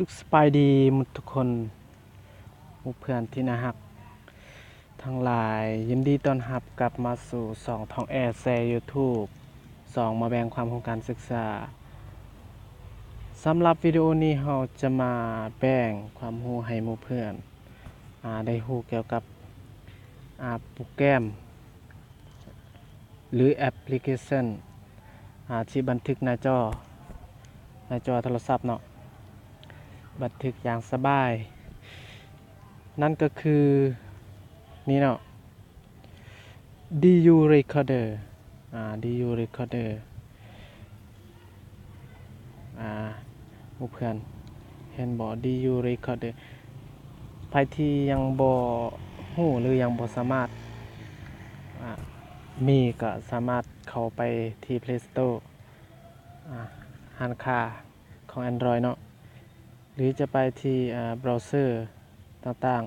ສຸກສະບາຍດີໝົດທຸກຄົນ ໝູ່ເພື່ອນທີ່ໜ້າຮັກທັງຫຼາຍ, ຍິນດີຕ້ອນຮັບກັບມາສູ່ຊ່ອງທອງແອແຊຢູທູບ ຊ່ອງມາແບ່ງຄວາມຮູ້ການສຶກສາ. ສຳລັບວິດີໂອນີ້ ເຮົາຈະມາແບ່ງຄວາມຮູ້ໃຫ້ໝູ່ເພື່ອນ ອາ ໄດ້ຮູ້ກ່ຽວກັບ ອາ ໂປຣແກຣມ ຫຼື ແອັບພລິເຄຊັນ ອາ ທີ່ບັນທຶກໜ້າຈໍ ໜ້າຈໍໂທລະສັບເນາະ ບັນທຶກຢ່າງສະບາຍ ນັ້ນກໍຄືນີ້ເນາະ ດີຢູເຣຄອເດີ ອາ ດີຢູເຣຄອເດີ ອາ ໝູ່ເພື່ອນເຫັນບໍ່ ດີຢູເຣຄອເດີ ໃຜທີ່ຍັງບໍ່ຮູ້ ຫຼື ຍັງບໍ່ສາມາດ ອາ ມີ ກໍສາມາດເຂົ້າໄປທີ່ເພລສະໂຕ ອາ ຮ້ານຄ້າຂອງແອນດຣອຍເນາະ ຫຼື ຈະໄປທີ່ ອາ ບຣາວເຊີຕ່າງ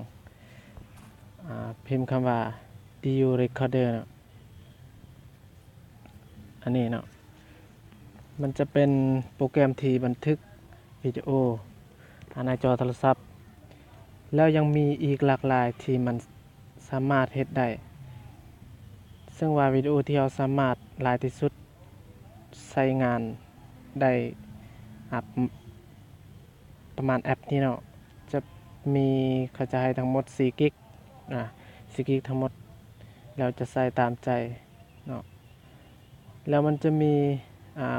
ໆ ອາ ພິມຄຳວ່າ ດີຢູເຣຄອເດີ ເນາະ. ອັນນີ້ເນາະ ມັນຈະເປັນໂປຣແກຣມທີ່ບັນທຶກວິດີໂອ ອາ ໜ້າຈໍໂທລະສັບ ແລ້ວຍັງມີອີກຫຼາກຫຼາຍທີ່ມັນສາມາດເຮັດໄດ້ ເຊິ່ງວ່າວິດີໂອທີ່ເຮົາສາມາດຫຼາຍທີ່ສຸດໃຊ້ງານໄດ້ ອາ ປະມານແອັບນີ້ເນາະ ຈະມີ ເຂົາຈະໃຫ້ທັງໝົດສີ່ກິກ ອາ ສີ່ກິກທັງໝົດ ແລ້ວຈະໃຊ້ຕາມໃຈເນາະ ແລ້ວມັນຈະມີ ອາ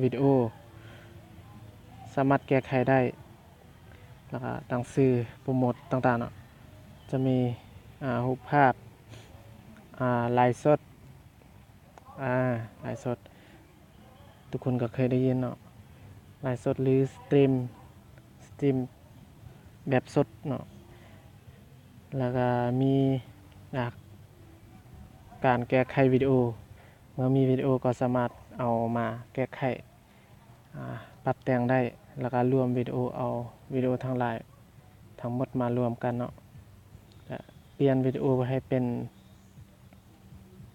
ວິດີໂອ ສາມາດແກ້ໄຂໄດ້ ແລ້ວກໍຕັ້ງຊື່ໂປຣໂມດຕ່າງໆເນາະ ຈະມີ ອາ ຮູບພາບ ອາ ໄລຟ໌ສົດ ອາ ໄລຟ໌ສົດ ທຸກຄົນກໍເຄີຍໄດ້ຍິນເນາະ ໄລຟ໌ສົດ ຫຼື ສະຕຣີມ ສະຕຣີມແບບສົດເນາະ ແລ້ວກໍມີ ອາ ການແກ້ໄຂວິດີໂອ ເມື່ອມີວິດີໂອກໍສາມາດເອົາມາແກ້ໄຂ ອາ ປັບແຕ່ງໄດ້ ແລ້ວກໍລວມວິດີໂອ ເອົາວິດີໂອທັງຫຼາຍທັງໝົດມາລວມກັນເນາະ ແລະ ປ່ຽນວິດີໂອໃຫ້ເປັນ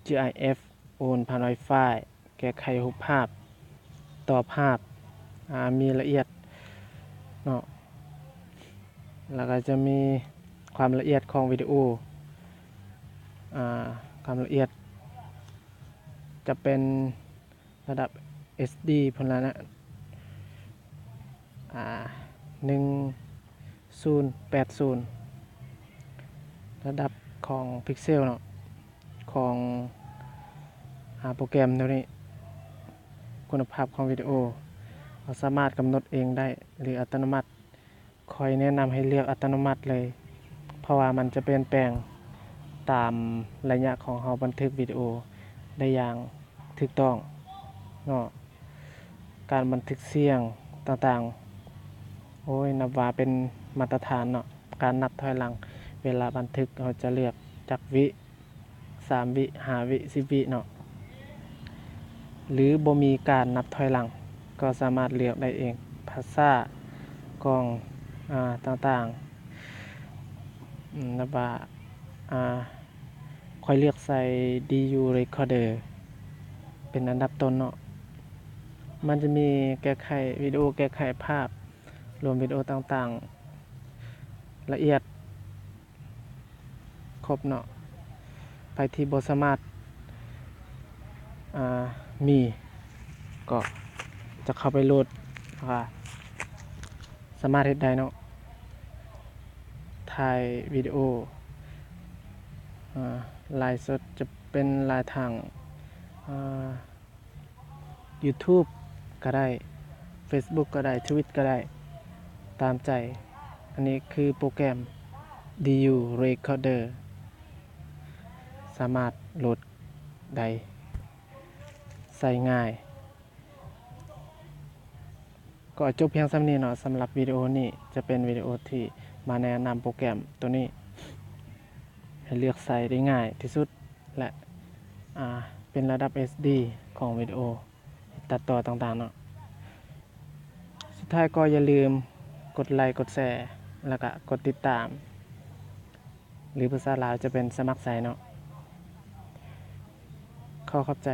ຈີໄອເອັຟ ໂອນຜ່ານໄວຟາຍ ແກ້ໄຂຮູບພາບ ຕໍ່ພາບ ອາ ມີລະອຽດເນາະ ແລ້ວກໍຈະມີຄວາມລະອຽດຂອງວິດີໂອ ອາ ຄວາມລະອຽດຈະເປັນ ລະດັບເອັດດີພຸ້ນລະນະ ອາ ໜຶ່ງສູນແປດສູນ ລະດັບຂອງພິກເຊວເນາະ ຂອງ ອາ ໂປຣແກຣມໂຕນີ້ ຄຸນນະພາບຂອງວິດີໂອ ເຮົາສາມາດກຳນົດເອງໄດ້ ຫຼື ອັດຕະໂນມັດ. ຂ້ອຍແນະນຳໃຫ້ເລືອກອັດຕະໂນມັດເລີຍ ເພາະວ່າມັນຈະປ່ຽນແປງຕາມໄລຍະຂອງເຮົາບັນທຶກວິດີໂອໄດ້ຢ່າງຖືກຕ້ອງເນາະ. ການບັນທຶກສຽງຕ່າງໆ ໂອ້ຍ ນັບວ່າເປັນມາດຕະຖານເນາະ. ການນັບຖອຍຫຼັງເວລາບັນທຶກ ເຮົາຈະເລືອກຈັກວິ ສາມວິ ຫ້າວິ ສິບວິເນາະ ຫຼືບໍ່ມີການນັບຖອຍຫຼັງ ກໍສາມາດເລືອກໄດ້ເອງ ພາສາ ກ້ອງ ອາ ຕ່າງໆ ອາ ນັບວ່າ ອາ ຂ້ອຍເລືອກໃສ່ ດີຢູ ເຣຄອເດີ ເປັນອັນດັບຕົ້ນເນາະ. ມັນຈະມີແກ້ໄຂວິດີໂອ ແກ້ໄຂພາບ ລວມວິດີໂອຕ່າງໆ ລະອຽດ ຄົບເນາະ. ໃຜທີ່ບໍ່ສາມາດ ອາ ມີ ກໍຈະເຂົ້າໄປໂຫຼດ ແລ້ວກໍສາມາດເຮັດໄດ້ເນາະ. ຖ່າຍວິດີໂອ ອາ ໄລຟ໌ສົດ ຈະເປັນໄລຟ໌ທາງ ອາ ຢູທູບກໍໄດ້ ເຟສບຸກກໍໄດ້ ທະວິດກໍໄດ້ ຕາມໃຈ. ອັນນີ້ຄືໂປຣແກຣມ ດີຢູ ເຣຄອເດີ ສາມາດໂຫຼດໄດ້ ໃຊ້ງ່າຍ. ກໍຈົບພຽງສ່ຳນີ້ເນາະ. ສຳລັບວິດີໂອນີ້ຈະເປັນວິດີໂອທີ່ມາແນະນຳໂປຣແກຣມໂຕນີ້ ໃຫ້ເລືອກໃຊ້ໄດ້ງ່າຍທີ່ສຸດ ແລະ ອາ ເປັນລະດັບເອັດດີຂອງວິດີໂອ ຕັດຕໍ່ຕ່າງໆເນາະ. ສຸດທ້າຍກໍຢ່າລືມກົດໄລ ກົດແຊ ແລ້ວກະກົດຕິດຕາມ ຫຼືພາສາລາວຈະເປັນສະໝັກໃຈເນາະ. ຂໍຂອບໃຈ.